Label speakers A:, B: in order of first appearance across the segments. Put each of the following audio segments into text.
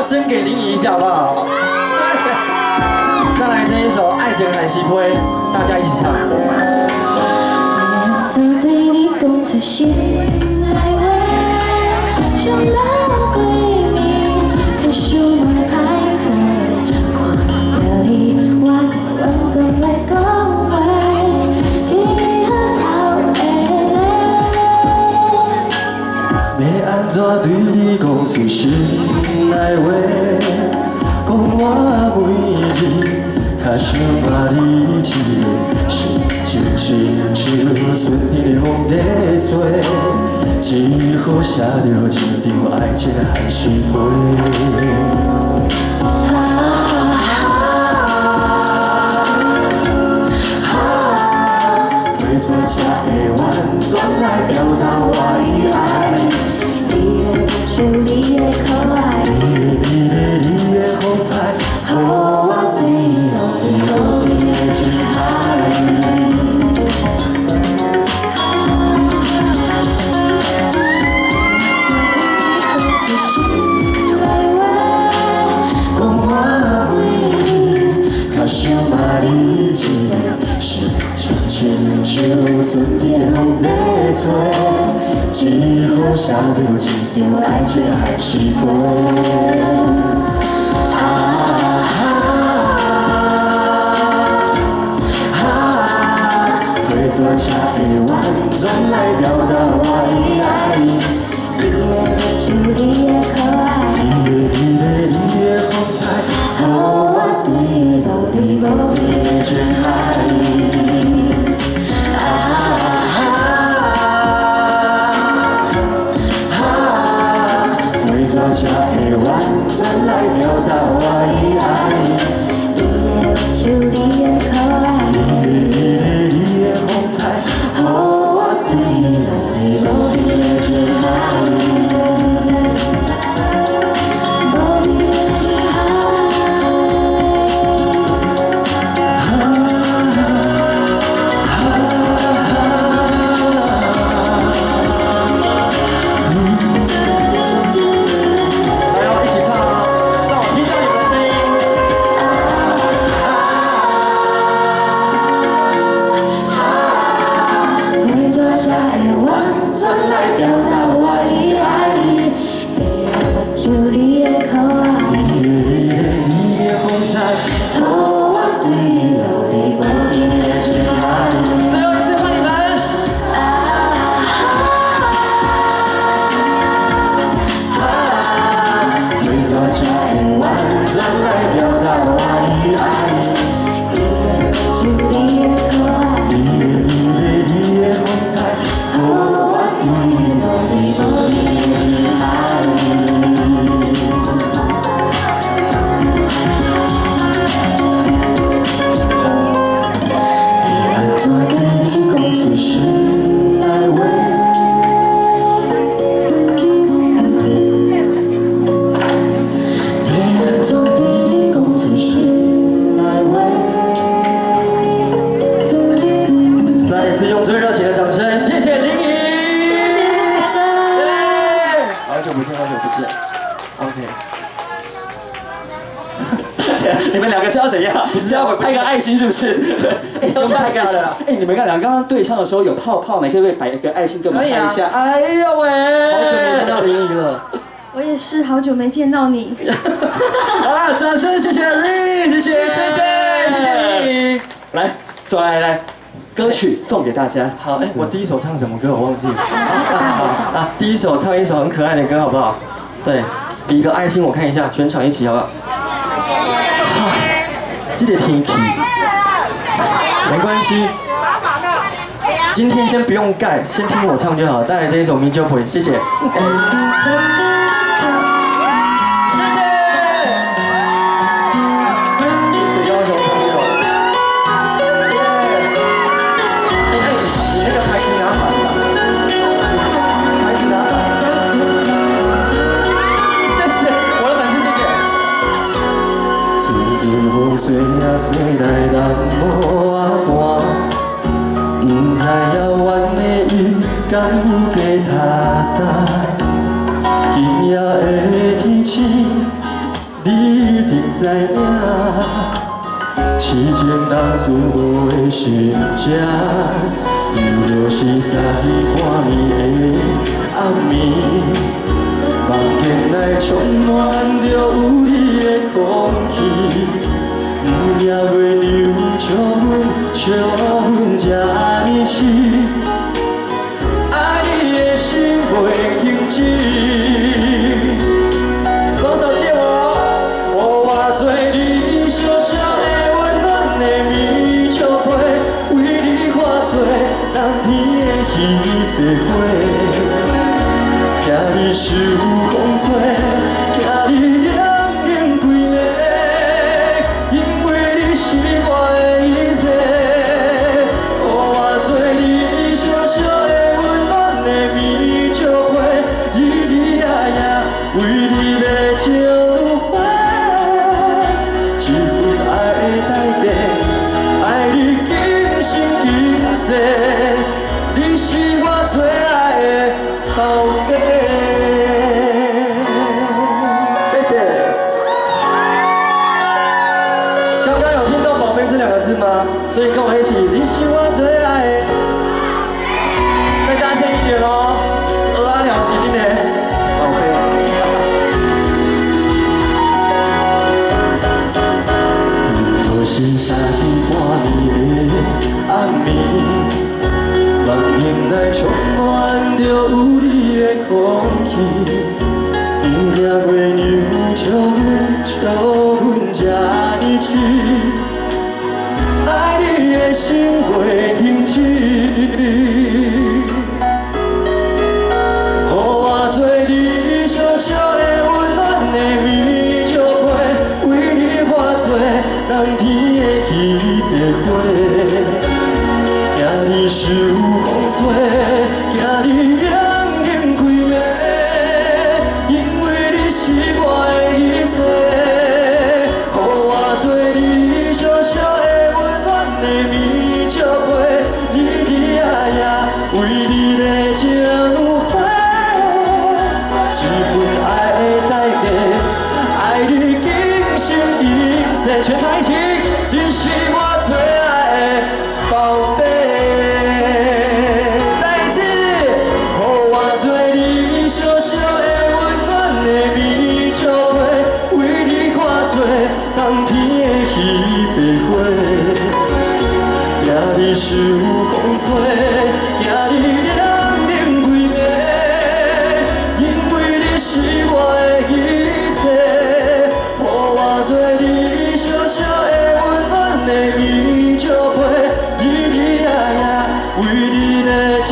A: 聲給林怡一下，好不好？再來這一首《愛情番薯批》，大家一起唱。
B: 就對你講出心內話，想老閨蜜，較想嘛歹勢。看著你，我就完全袂講話，一日頭會咧。
C: 欲按怎對你講出心內話？講我每日較想嘛你一个，心情親像春天的風在吹，只好寫著一張愛情番薯批。啊啊，批纸才會完全來表達我的愛。
B: 你的目睭，你的可愛，
C: 你的美麗，你的風采，予我對你落入無邊的情海。
B: 就對你講出心內話，
C: 講我每日較想嘛你一个，心情親像春天的風在吹，只好寫著一張愛情番薯批。啊啊，批纸才會完全來表達我的愛。
B: 你的目睭，你的可愛，
C: 你的美麗，你的風采，予我對你落入無邊的情海。啊啊，批紙才會完全來表達我的愛。
B: 你的目睭，你的可愛，
C: 你的美麗，你的風采，予我對你落入無邊的情海。
B: 無邊的情海。
A: 來哦，一起唱哦，讓我聽到你們的聲音。
B: 批紙才會完全來表達我的愛。你的目睭，你的可愛，
C: 你的美麗，你的風采，予我對你落入無邊的情海。
A: 最後一次換你們。
B: 啊
C: 批紙才會完全來表達我的愛。
B: 你的目睭，你的可愛，
C: 你的美麗，你的風采，予我對你落入無邊的情海。欲按怎對你講出心內話？欲按怎對你講出心內話？
A: 再一次用最熱情的掌聲，謝謝林怡。
B: 謝謝大哥。
A: 好久不見，好久不見。OK。
D: 你們兩個是要怎樣？是要拍個愛心是不是？哎，要拍個愛心。哎，你們剛兩個剛剛對唱的時候有泡泡呢，可不可以擺一個愛心給我們拍一下？哎呦喂！
A: 好久沒見到林怡了。
E: 我也是好久沒見到你。
D: 好啦，掌聲，謝謝林，謝謝，
A: 謝謝，謝謝林怡。
D: 來，坐來來，歌曲送給大家。
A: 好，哎，我第一首唱什麼歌？我忘記了。
E: 大合唱。
A: 啊，第一首唱一首很可愛的歌，好不好？對，比一個愛心，我看一下，全場一起，好不好？哈，這個天氣，沒關係，今天先不用蓋，先聽我唱就好。帶來這一首《米酒批》，謝謝。
D: 謝謝，謝謝高雄朋友。耶！哎，你那個牌子拿反了，牌子拿反了。謝謝我的粉絲，謝謝。
C: 陣陣風吹啊吹來人無啊寒，不知遙遠的伊敢有加讀屎。今夜的天星，你一定知影，痴情人思无的心情，犹若是三更半暝的暗暝，房间内充满着有你的空气，毋惊月娘笑阮，笑阮这呢痴，爱你的心袂停止。双手借我，予我做你小小的温暖的棉笑被，为你化作冬天的彼白花，惊你受风吹，惊你凉冷规暝，因为你是我的一切。予我做你小小的温暖的棉笑被，日日夜夜为你的情花，这份爱的代价，爱你今生今世，你是我最爱的宝贝。谢谢。刚刚有听到“宝贝”这两个字吗？所以跟我一起，你是我最爱的。再大声一點哦！蚵仔寮是恁的寶貝。又是三更半暝的暗暝，房間內充滿著有你的空氣，毋驚月娘笑阮，笑阮這呢痴，愛你的心袂停止。予我做你小小的溫暖的棉笑被，為你化作冬天的彼白花，驚你受風吹，驚你涼冷規暝，因為你是我的一切。予我做你小小的溫暖的棉笑被，日日夜夜為你的情花，這份愛的代價，愛你今生今世，全場一起，你是我最愛的寶貝。再一次，予我做你小小的溫暖的棉笑被，為你化作冬天的彼白花，驚你受風吹，驚你涼冷規暝，因為你是我的一切。予我做你小小的溫暖的棉笑被，日日夜夜為你的情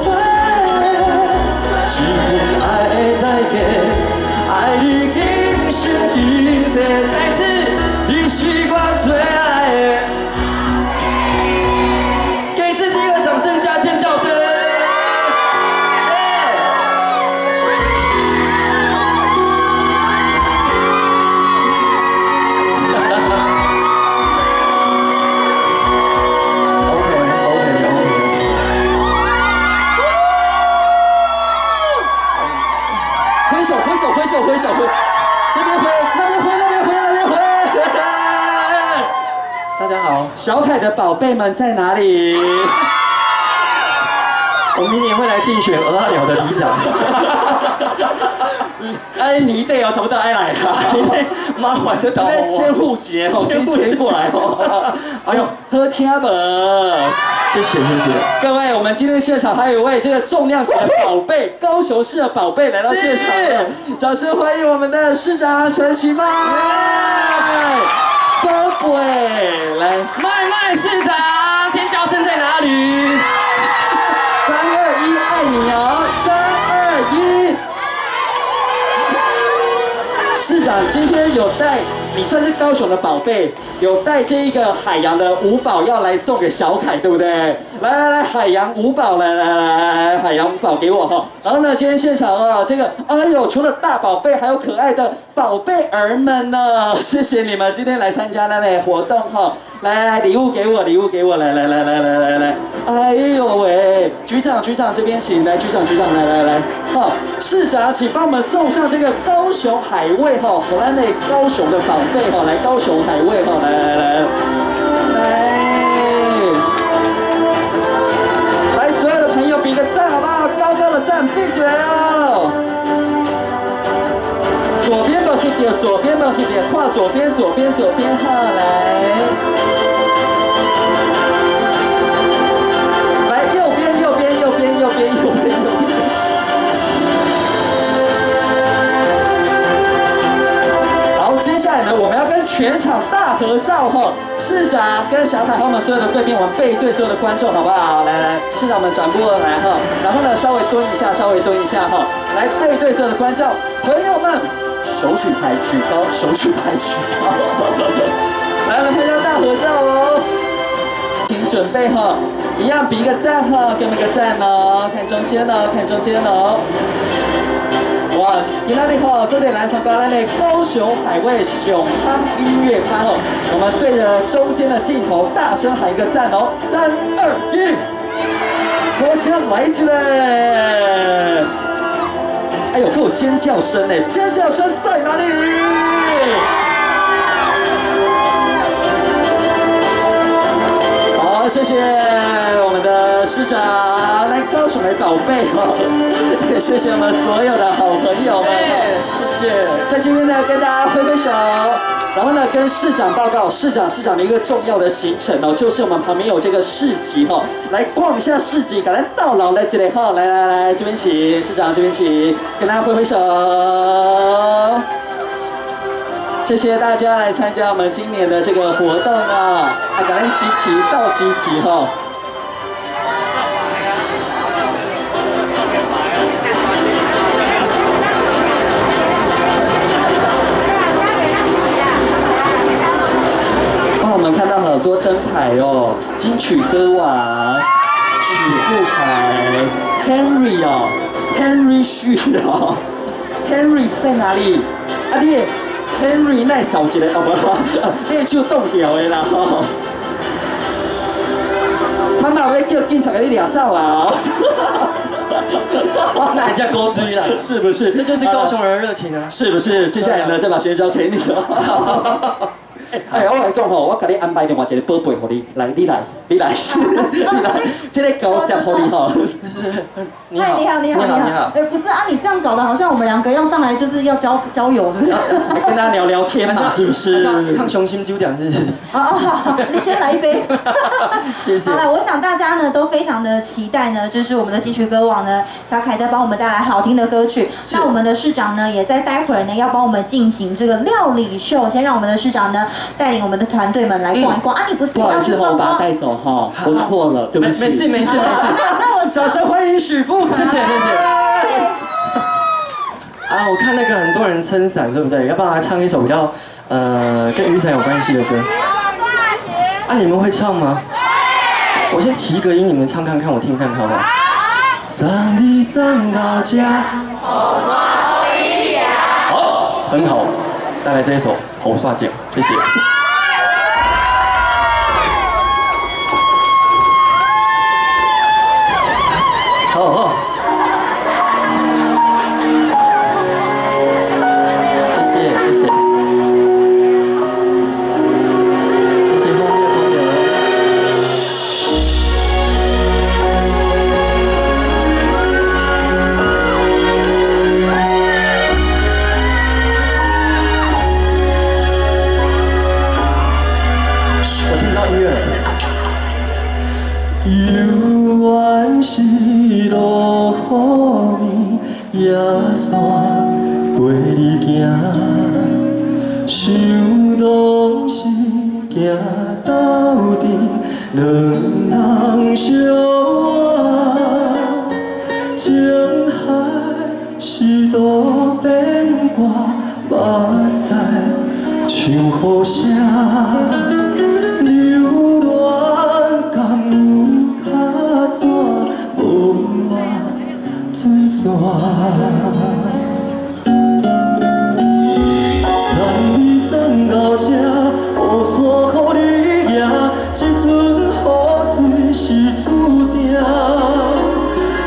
C: 花，這份愛的代價，愛你今生今世。再一次，你是我最愛的。給自己一個掌聲加尖叫聲。耶！OK OK OK。
D: 揮手揮手揮手揮手揮，這邊揮，那邊揮，那邊揮，那邊揮。
A: 大家好，
D: 小凱的寶貝們在哪裡？
A: 我明年會來競選蚵仔寮的里長。
D: 哎，你得哦，差不多愛來啊，
A: 你得麻煩得到
D: 你簽戶籍哦，你簽過來哦。哎呦，好聽無？
A: 謝謝謝謝。
D: 各位，我們今天現場還有一位這個重量級的寶貝，高雄市的寶貝來到現場了，掌聲歡迎我們的市長陳其邁，寶貝，來，
A: 麥麥市長，尖叫聲在哪裡？
D: 3、2、1，愛你哦！3、2、1。市長今天有帶，你算是高雄的寶貝，有帶這一個海洋的五寶要來送給小凱，對不對？來來來，海洋五寶，來來來，海洋五寶給我哈。然後呢，今天現場哦，這個哎呦，除了大寶貝，還有可愛的寶貝兒們呢，謝謝你們今天來參加那個活動哈。來來，禮物給我，禮物給我，來來來來來來來，哎呦喂，局長局長這邊請，來局長局長來來來，好，市長請幫我們送上這個高雄海味哈，荷蘭的高雄的寶貝哈，來高雄海味哈，來來來來，來所有的朋友比個讚好不好？高高的讚，閉起來哦。左邊無翕著，左邊無翕著，看左邊，左邊，左邊哈，來。來右邊，右邊，右邊，右邊，右邊，右邊。好，接下來呢，我們要跟全場大合照哈，市長跟小凱和我們所有的貴賓，我們背對所有的觀眾，好不好？來來，市長們轉過來哈，然後呢，稍微蹲一下，稍微蹲一下哈，來背對所有的觀眾朋友們。手舉牌舉高，手舉牌舉高，來，我們拍張大合照哦，請準備哈，一樣比一個讚哈，給我們個讚哦，看中間哦，看中間哦。哇，今仔日吼，這裡來參加咱的高雄海味上夯音樂趴哦，我們對着中間的鏡頭大聲喊一個讚哦，3、2、1，我先來起來。哎呦，給我尖叫聲呢！尖叫聲在哪裡？好，謝謝我們的市長，來高雄的寶貝哦，也謝謝我們所有的好朋友們，謝謝。在這邊呢，跟大家揮揮手。然後呢，跟市長報告，市長市長的一個重要的行程哦，就是我們旁邊有這個市集哦，來逛一下市集，趕緊到老來這裡哈，來來來，這邊請，市長這邊請，跟大家揮揮手，謝謝大家來參加我們今年的這個活動啊，啊，感恩集齊到集齊哈。我們看到很多燈牌哦，金曲歌王許富凱 Henry 哦，Henry 許哦，Henry 在哪裡？啊，你的 Henry 那少一個哦不，你的手凍掉的啦吼。媽媽要叫警察給你掠走啊！
A: 那人家勾追了，
D: 是不是？
A: 這就是高雄人的熱情啊，
D: 是不是？接下來呢，再把時間交給你了。哎，我來講吼，我共你安排另外一個寶貝予你，來，你來，你來，你來，這個狗接予你吼。
A: 你好，
F: 你好，你好，
A: 你好，你好。
F: 哎，不是啊，你這樣搞得好像我們兩個要上來就是要交交友，是不是？
D: 來跟大家聊聊天嘛，是不是？
A: 唱雄心酒店是不是？
F: 哦哦，好，你先來一杯。
A: 謝謝。
F: 好了，我想大家呢都非常的期待呢，就是我們的金曲歌王呢小凱在幫我們帶來好聽的歌曲。那我們的市長呢也在待會兒呢要幫我們進行這個料理秀，先讓我們的市長呢帶領我們的團隊們來逛一逛啊！你不是
D: 不好意思，我把他帶走哈，我錯了，對不起。
A: 沒事沒事沒事。
F: 那我
D: 掌聲歡迎許富凱，
A: 謝謝謝謝。啊，我看那個很多人撐傘，對不對？要不要來唱一首比較跟雨傘有關係的歌？啊，你們會唱嗎？我先起一個音，你們唱看看，我聽看看好不好？送你送到這，好，很好，帶來這一首《雨傘情》，謝謝。好好，謝謝謝謝，謝謝後面的朋友。我聽不到音樂了。
C: 猶原是落雨暝，夜山陪你行，想拢是行斗阵，两人相偎，情海是渡边歌，目屎像像雨聲，留戀敢有較怎無愛準線。送你送到這，雨傘予你行，這陣雨水是注定。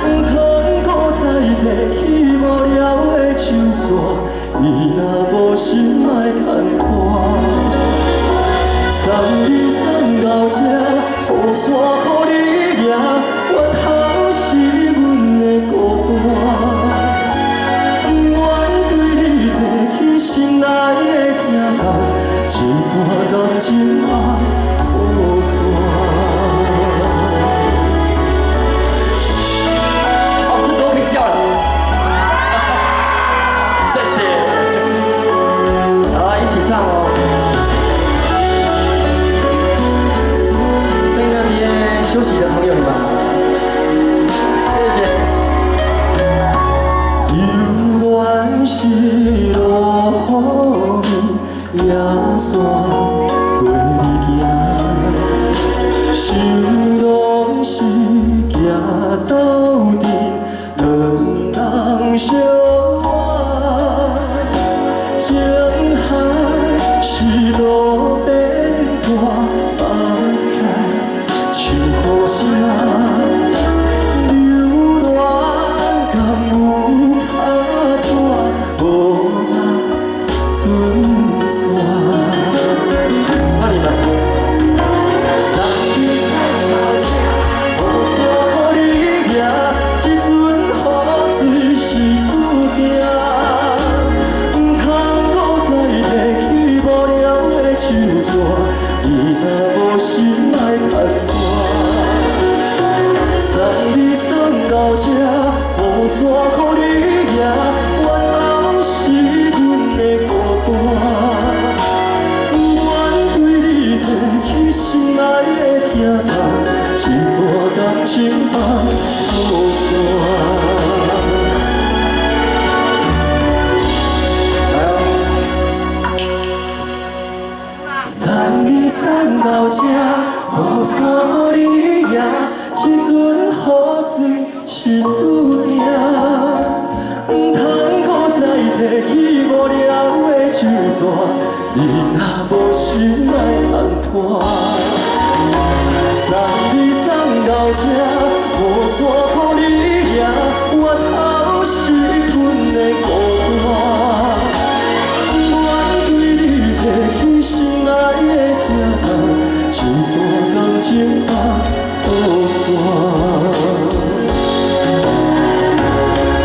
C: 毋通閣再提起無聊的手紙，你若無心愛牽拖。送你送到這，雨傘予你行，源頭是阮的孤單。不願對你提起心內的疼痛，這段感情放予散。
A: 好，這時候可以叫了，謝謝。好，一起唱哦。在那邊休息的朋友們，謝謝。
C: 猶原是落雨暝，夜沙陪你行，想攏是行鬥陣，兩人相愛。情海是路邊大目屎，像雨聲。留戀敢有較怎無愛準線？
A: 那你們。
C: 送你送到這，雨傘予你行，這陣雨水是注定。毋通閣再提起無聊的手紙，你若無心愛牽拖。送你送到這，雨傘予你行，源頭是阮的孤單。不願對你提起心內的疼痛，這段感情放予散。
A: 來哦。
C: 送你送到這，雨傘予你行，這陣雨水是注定。毋通閣再提起無聊的手紙，你若無心愛牽拖。送你送到這，雨傘予你行，源頭是阮的孤單。不願對你提起心內的疼痛，這段感情放予散。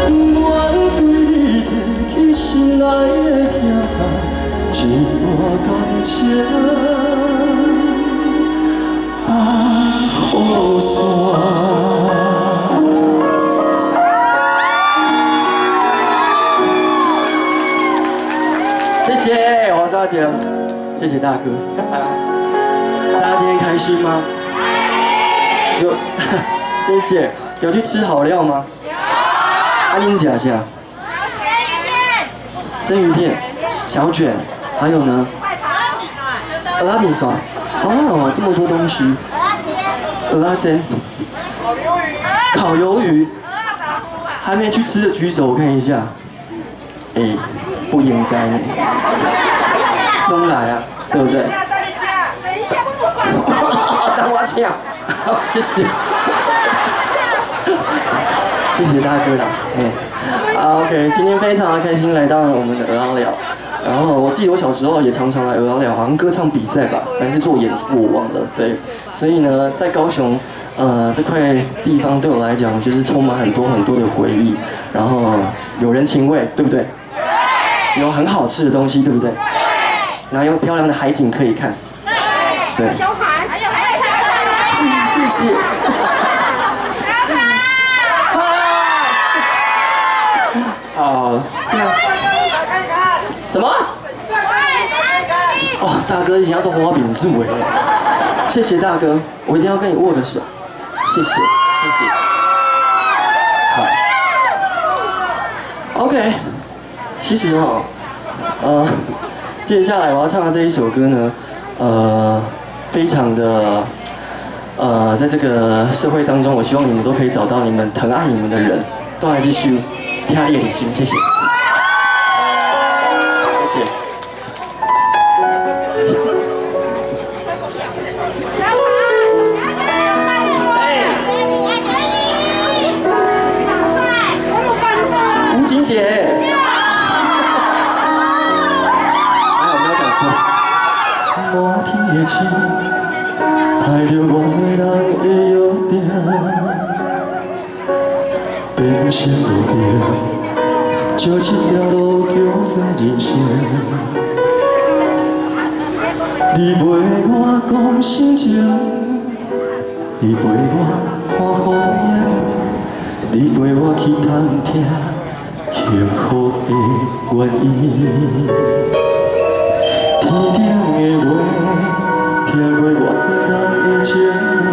C: 不願對你提起心內的疼痛，這段感情放予散。
A: 謝謝，我是阿杰，謝謝大哥。大家今天開心嗎？有，謝謝。有去吃好料嗎？有。阿玲講一下。生魚片、小卷，還有呢？蚵仔麵線。哦，這麼多東西。蚵仔煎。烤魷魚。還沒去吃的舉手，我看一下。哎，不應該呢。都來啊，對不對？
E: 等一下，
A: 等我請，好，謝謝，謝謝大哥啦，哎，啊，OK，今天非常的開心來到我們的蚵仔寮，然後我記得我小時候也常常來蚵仔寮，好像歌唱比賽吧，還是做演出，我忘了，對，所以呢，在高雄，這塊地方對我來講就是充滿很多很多的回憶，然後有人情味，對不對？有很好吃的東西，對不對？然後有漂亮的海景可以看，對。
E: 小海，還有小海，
A: 謝謝。好，那什麼？哦，大哥，你要做花餅字尾，謝謝大哥，我一定要跟你握個手，謝謝，謝謝。好，OK，其實哦，接下來我要唱的這一首歌呢，非常的，在這個社會當中，我希望你們都可以找到你們疼愛你們的人。都來繼續聽你的心，謝謝，謝謝。吳晴姐，哎，我沒有講錯。
C: 滿天的星，歹著偌濟人的約定，變成路灯，照這條路叫做人生。你陪我講心情，你陪我看風景，你陪我去探聽幸福的原因。天頂的話，聽過偌濟人的情話，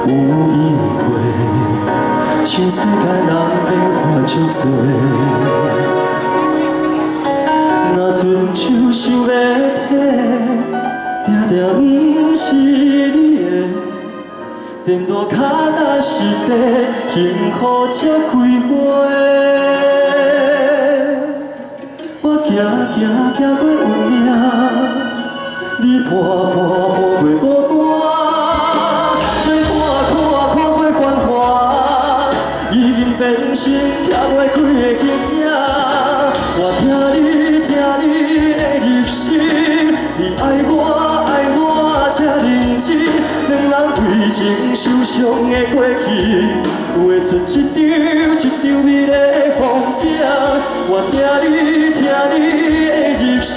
C: 有意過，全世界人變化足濟。若親像想欲退，定定毋是你的。颠倒跤踏实地，幸福才开花。我行行行过运命，你伴伴伴过孤单，咱看看看过繁华，已經變成拆袂開的形影。我聽你聽你的入心，你愛我愛我這認真，兩人為情受傷的過去，畫出一張一張美麗的風景。我聽你聽你的入心，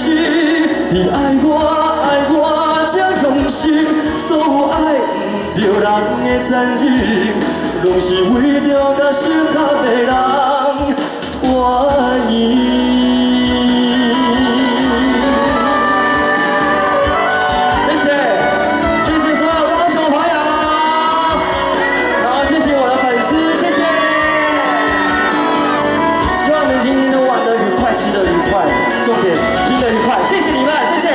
C: 你愛我愛我這用心，所有愛毋著人的殘忍，攏是為著佮適合的人團圓。
A: 謝謝，謝謝所有高雄朋友，好，謝謝我的粉絲，謝謝。希望你們今天都玩得愉快，吃得愉快，重點聽得愉快，謝謝你們，謝謝。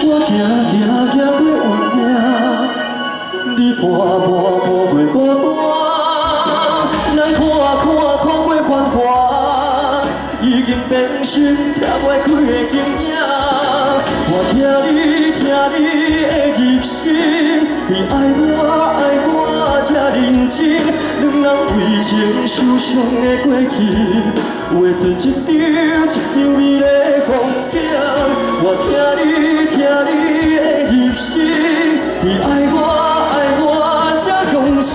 C: 我行行行過運命，你伴伴伴過孤單，咱看看看過繁華，已經變成拆袂開的形影。我聽你聽你的入心，你愛我愛我這認真，兩人為情受傷的過去，畫出一張一張美麗的風景。我聽你聽你的入心，你愛我愛我這用心，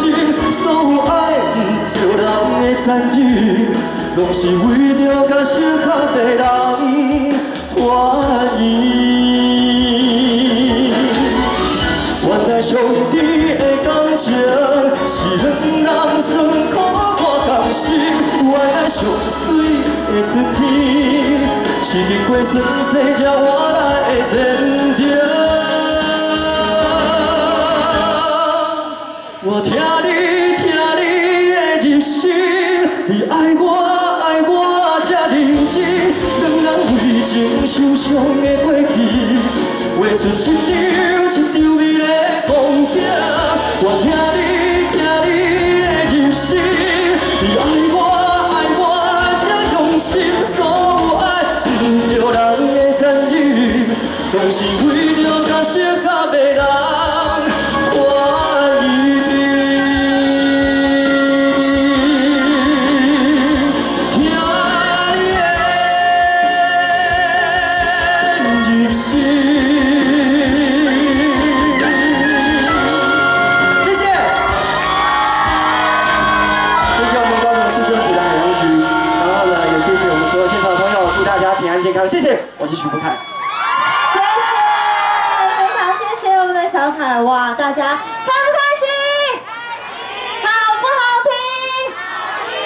C: 所有愛毋著人的殘忍，攏是為著佮適合的人團圓。原來上甜的感情是兩人酸苦我甘心，原來上媠的春天是經過酸世才換來的前程。我聽你聽你的入心，你愛我愛我這認真，兩人為情受傷的過去，畫出一張一張美麗的風景。我聽你聽你的入心，你愛我愛我這用心，所有愛毋著人的殘忍，攏是為著佮適合的人團圓。聽你的入心。
A: 謝謝，謝謝我們高雄市政府的海洋局，然後呢，也謝謝我們所有現場的朋友，祝大家平安健康，謝謝，我是許富凱。
F: 謝謝，非常謝謝我們的小凱，哇，大家開不開